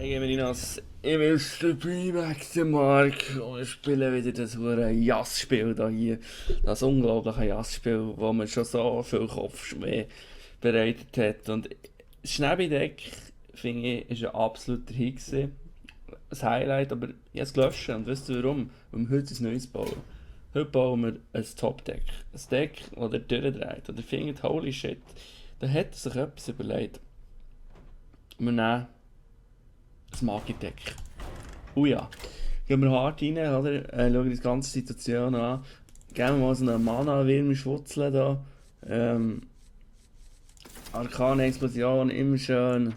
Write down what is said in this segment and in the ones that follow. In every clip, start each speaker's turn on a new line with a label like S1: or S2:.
S1: Ich bin das Mr. Pimax, der Mark, und wir spielen wieder das hure Jass-Spiel da hier. Das unglaubliche Jass-Spiel, wo man schon so viel Kopfschmerz bereitet hat. Und Schneebedeck, finde ich, ist ein absoluter Hit gewesen. Ein Highlight, aber ich habe es gelöscht. Und wisst ihr warum? Weil wir heute ein neues bauen. Heute bauen wir ein Top-Deck. Ein Deck, das ihr durchdreht. Und ihr findet, holy shit, da hat er sich etwas überlegt. Wir nehmen das Magideck. Oh ja. Gehen wir hart rein, oder? Schauen wir die ganze Situation an. Geben wir mal so einen Mana-Wurm-Schwutzeln da. Arkane-Explosion, immer schön.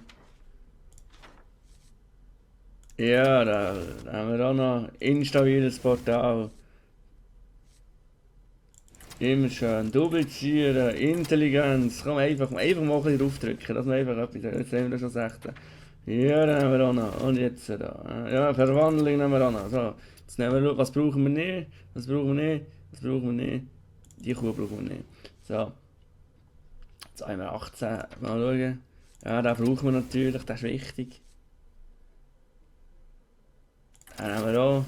S1: Ja, da haben wir auch noch instabiles Portal. Immer schön. Duplizieren, Intelligenz. Komm, einfach mal ein bisschen draufdrücken, dass wir einfach etwas. Jetzt haben wir schon 16. Ja, dann haben wir auch noch. Und jetzt da. Ja, Verwandlung nehmen wir auch noch. So, jetzt nehmen wir, was brauchen wir nicht? Was brauchen wir nicht? Was brauchen wir nicht? Die Kuh brauchen wir nicht. So. Jetzt haben wir 18. Mal schauen. Ja, den brauchen wir natürlich, das ist wichtig. Dann haben wir auch.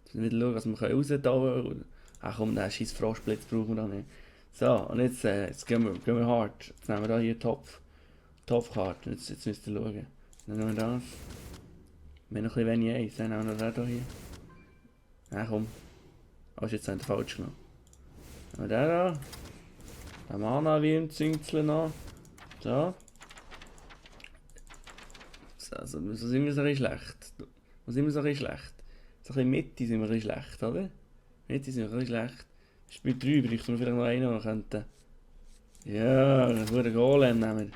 S1: Jetzt müssen wir wieder schauen, was wir rausdauen. Ach komm, den scheiß Frostblitz brauchen wir da nicht. So, und jetzt gehen wir hart. Jetzt nehmen wir da hier Topfkarte. Jetzt müsst ihr schauen. Dann nehmen wir das. Wir haben noch ein bisschen wenig Eis. Dann nehmen wir noch den hier. Ja komm. Oh, ist jetzt falsch genommen. Dann nehmen wir den da. Den Mana wie im Zünzeln noch. So. Also, so sind wir so ein bisschen schlecht. So sind wir so ein bisschen schlecht. So ein bisschen Mitte sind wir ein bisschen schlecht, oder? Mitte sind wir ein bisschen schlecht. Spiel 3 bräuchten wir vielleicht noch einen, der könnte. Ja, einen guten Golem nehmen wir.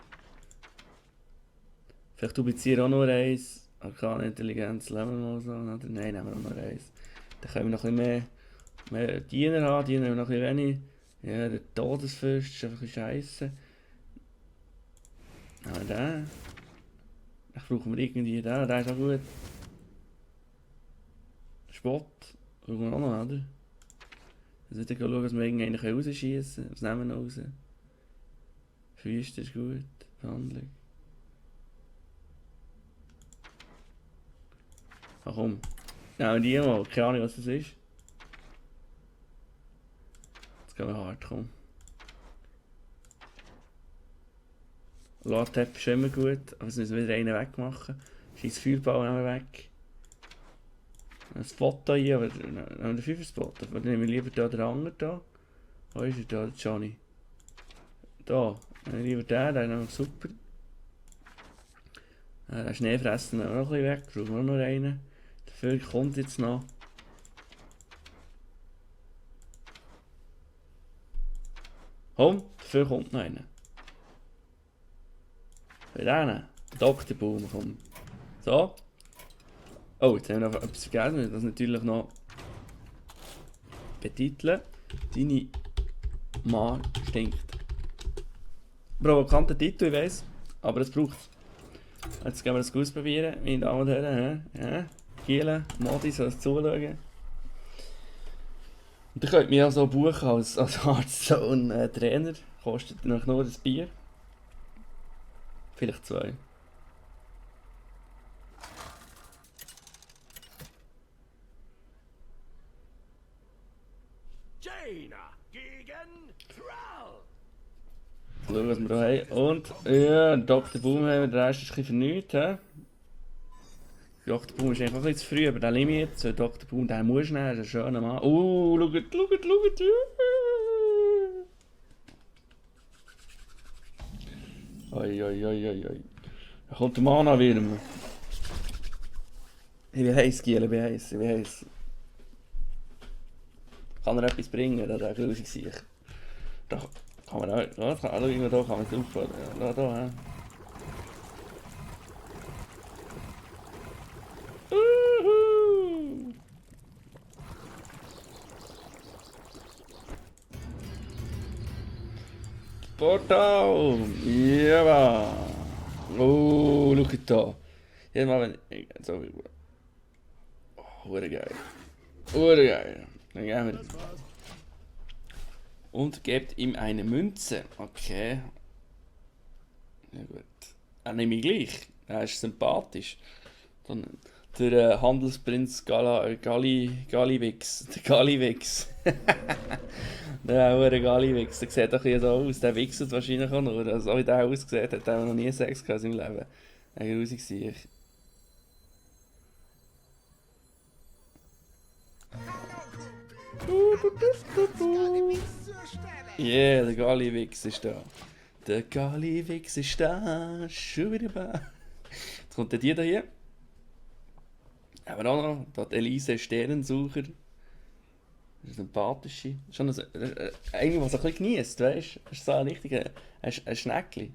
S1: Vielleicht duplizieren auch noch eins. Arkane Intelligenz, nehmen wir mal so. Oder? Nein, nehmen wir auch noch eins. Dann können wir noch ein bisschen mehr Diener haben. Diener haben wir noch ein bisschen wenig. Ja, der Todesfürst ist einfach ein Scheiße. Nehmen wir den. Dann brauchen wir irgendwie den. Der ist auch gut. Spot. Brauchen wir auch noch, oder? Jetzt wieder schauen, dass wir irgendeinen rausschießen können. Was nehmen wir noch raus? Füße ist gut. Behandlung. Ach komm. Nehmen wir die mal. Keine Ahnung, was das ist. Jetzt gehen wir hart, komm. Lord-Tap ist immer gut, aber jetzt müssen wir wieder einen wegmachen. Scheiß Feuerball nehmen wir weg. Ein Spot hier, aber nehmen wir den 5er-Spot. Oder nehmen wir lieber da den anderen da. Wo ist er da, der Johnny? Da. Nehmen wir lieber den, der ist noch super. Den Schneefressen nehmen wir noch ein bisschen weg, brauchen wir noch einen. Dafür kommt jetzt noch. Komm, dafür kommt noch einer. Für den, Dr. Boom, komm. So. Oh, jetzt haben wir noch etwas vergessen, wir müssen das natürlich noch betiteln. Deine Mann stinkt. Provokanter Titel, ich weiss, aber es braucht es. Jetzt gehen wir das ausprobieren, meine Damen und Herren. Ja. Gielen, Modi soll es zuschauen. Und ihr könnt mich auch so buchen als Hearthstone-Trainer. Kostet noch nur das Bier. Vielleicht 2.
S2: Jaina gegen Thrall.
S1: Schauen, was wir hier haben. Und ja, Dr. Boom haben wir, der Rest ist ein bisschen vernünftig. Dr. Boom ist einfach ein bisschen zu früh, aber den nehme ich jetzt. Dr. Boom, den muss ich nehmen, das ist ein schöner Mann. Schaut. Oi. Da kommt der Mana wieder. Ich bin heiß, Giel, ich bin heiß. Kann er etwas bringen, der grusig sich. Da kann man auch, da kann man es aufbauen. Ja, da. Portal! Ja! Oh, schau da. Jedes Mal, wenn ich. So. Oh, geil. Dann gehen wir. Und gebt ihm eine Münze. Okay. Ja gut. Dann nehme ich gleich. Er ist sympathisch. Dann, der Handelsprinz Galliwix. Der Galliwix. Der auch ein Galliwix. Der sieht doch so aus. Der wichst wahrscheinlich auch nur. Also, wie der aussieht, hat er noch nie Sex gehabt in seinem Leben. Ein grusig Sieg. Yeah, der Galliwix ist da. Der Galliwix ist da. Schon wieder da. Jetzt kommt der die da hier. Aber auch noch, da die Elise Sternensucher. Das ist eine sympathische. Schon eine, eine, die so ein bisschen genießt, weißt du? Das ist so ein richtiger ein Schneckli.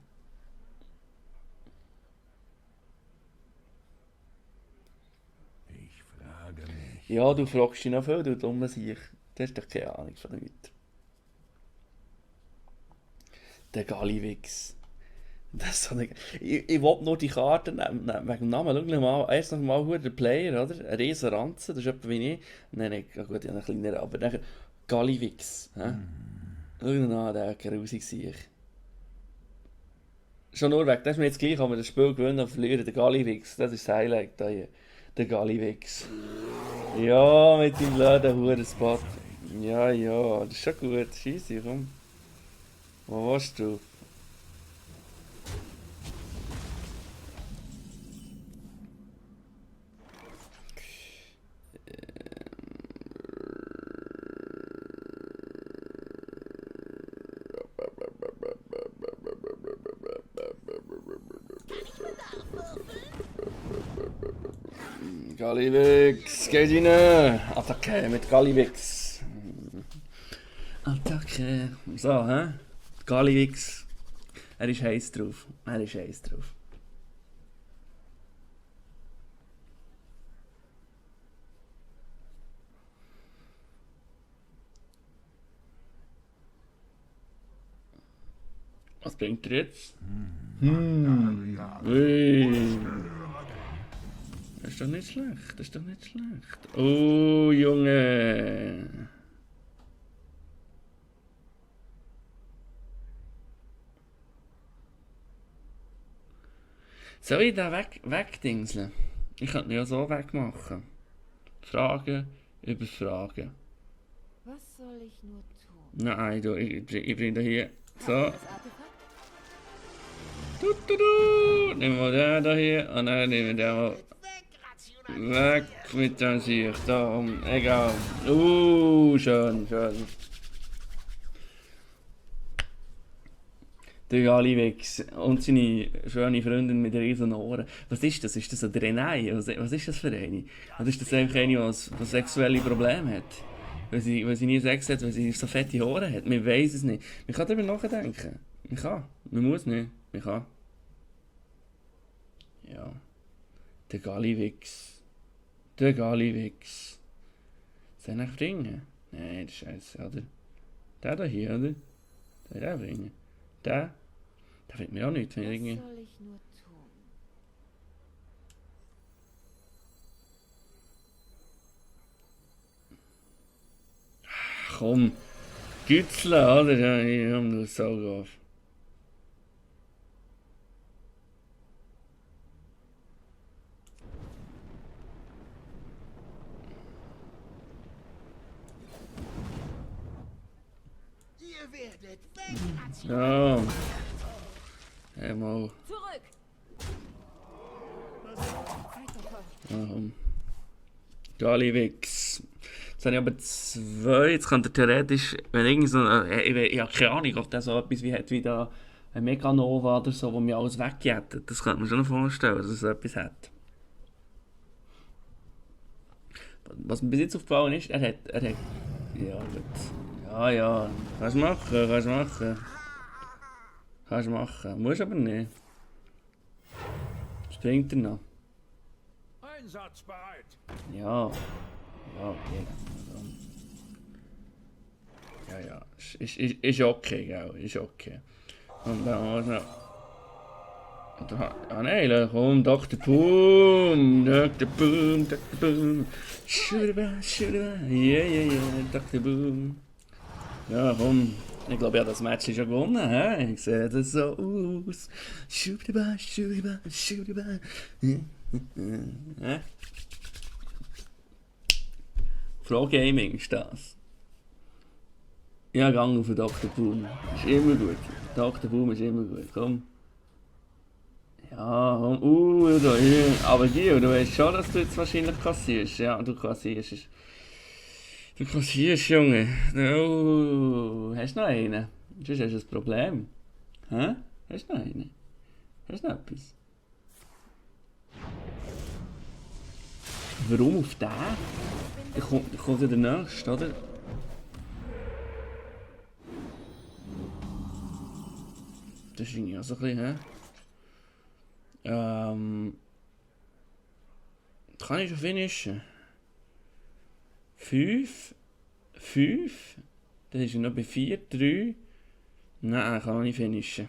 S2: Ich frage mich.
S1: Ja, du fragst dich noch viel, du dummer Sieg. Du hast doch keine Ahnung von nichts. Der Galliwix. Das ist so eine... Ich will nur die Karten wegen dem Namen. Schau mal, erst noch mal der Player, oder? Ein riesen Ranzen, das ist etwa wie ich. Nein, gut, ich habe einen kleineren, aber dann Galliwix. Schau ihn an, der grusig sich. Schon nur weg, das ist mir jetzt gleich, ob wir das Spiel gewinnen oder verlieren. Der Galliwix, das ist das Highlight da hier. Der Galliwix. Ja, mit dem blöden Hurenspot. Ja, das ist schon gut. Scheisse, komm. Wo warst du? Galliwix, geht rein! Attacke mit Galliwix. Attacke. So, hä? Galliwix. Er ist heiß drauf. Was bringt er jetzt? Ui. Das ist doch nicht schlecht. Oh, Junge. Soll ich den wegdingseln? Ich könnte ihn ja so wegmachen. Fragen über Fragen.
S3: Was soll ich nur tun?
S1: Nein, du, ich bring den hier. So.
S3: Das Artefakt?
S1: Nehmen wir den hier und dann nehmen wir den mal weg mit dem Sieg. Da, egal. Schön. Der Galliwix und seine schöne Freundin mit riesen Ohren. Was ist das? Ist das ein Drenai? Was ist das für eine? Oder ist das einfach eine, die sexuelle Probleme hat? Weil sie nie Sex hat, weil sie so fette Ohren hat? Man weiss es nicht. Man kann darüber nachdenken. Man kann. Man muss nicht. Man kann. Ja. Der Galliwix. Soll ich bringen? Nein, das ist scheiße, oder? Der da hier, oder? Den bringen. Der findet mir auch nichts.
S3: Was soll ich nur tun?
S1: Komm, Gützler, oder? Ja, ich hab nur Sau auf.
S2: Ihr werdet wegrasiert.
S1: Ja. Hey, mal.
S3: Zurück!
S1: Galliwix. Jetzt habe ich aber zwei. Jetzt könnte theoretisch, wenn irgend so. Ich habe keine Ahnung, ob der so etwas wie hat wie da ein Meganova oder so, wo mir alles wegjettet. Das könnte man schon vorstellen, dass er so etwas hat. Was mir bis jetzt aufgefallen ist, er hat. Ja, gut. Ja. Kannst machen. Musst aber nicht. Was bringt er noch?
S2: Einsatzbereit.
S1: Ja, okay. Ja. Ist okay, gell? Ist okay. Und dann was noch. Nein, komm, Dr. Boom. Schudaba. Yeah, Dr. Boom. Ja, komm. Ich glaube, ich habe das Match schon gewonnen. Hä? Ich sehe das so aus. Schubdiba, schubdiba, schubdiba. Pro Gaming ist das. Ja, gang auf den Dr. Boom. Ist immer gut. Dr. Boom ist immer gut. Komm. Ja, komm. Da, hier. Aber Gio, du weißt schon, dass du jetzt wahrscheinlich kassierst. Ja, du kassierst. Du kassierst, Junge. Oh, hast du noch einen? Sonst hast du ein Problem. Hä? Hast du noch einen? Hast du noch etwas? Warum auf den? Da kommt ja der nächste, oder? Das ist irgendwie auch so ein bisschen, hä? Kann ich schon finishen? 5? Dann ist er noch bei 4, 3. Nein, kann ich nicht finishen.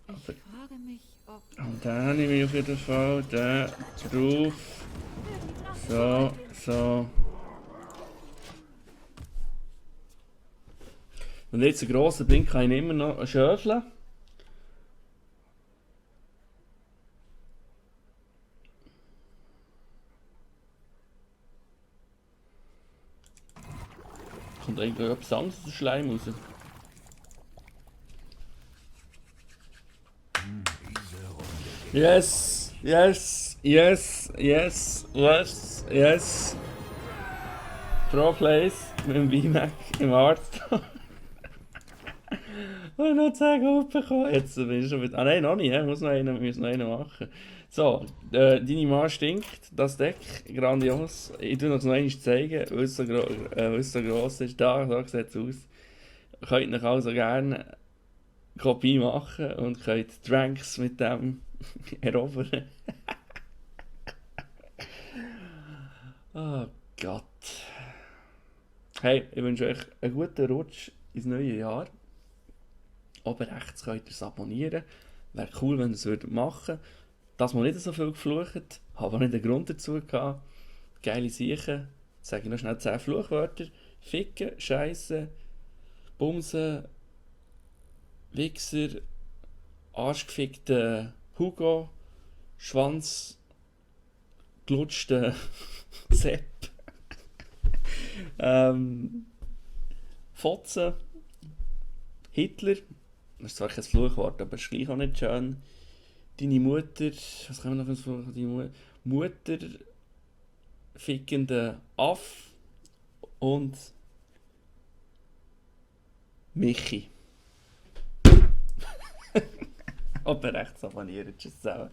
S3: Ich frage mich, ob...
S1: Und dann nehme ich auf jeden Fall den drauf. So. Und jetzt einen grossen Blink kann ich immer noch schöfeln. Kommt eigentlich etwas anderes aus dem Schleim raus. Yes! Pro Place mit dem VMAC im Hearthstone. Und noch 10 Gold bekommen. Jetzt bin ich schon wieder... Ah nein, noch nicht, wir müssen noch einen machen. So, deine Mann stinkt, das Deck, grandios. Ich tue noch einmal zeigen, weil es so gross ist. Da sieht es aus. Könnt euch also gerne eine Kopie machen und könnt Dranks mit dem erobern. Oh Gott. Hey, ich wünsche euch einen guten Rutsch ins neue Jahr. Oben rechts könnt ihr es abonnieren. Wäre cool, wenn ihr es machen würdet. Das mal nicht so viel geflucht, habe auch nicht einen Grund dazu gehabt. Geile Sachen. Sage ich noch schnell 10 Fluchwörter. Ficken, Scheiße, Bumsen, Wichser, arschgefickter Hugo, Schwanz, gelutschter Sepp, Fotzen, Hitler, das ist zwar kein Fluchwort, aber es ist gleich auch nicht schön. Deine Mutter, was kann man noch für ein Fluchwort? Deine Mutter, fickender Aff und Michi. Oben rechts abonnieren, tschüss zusammen.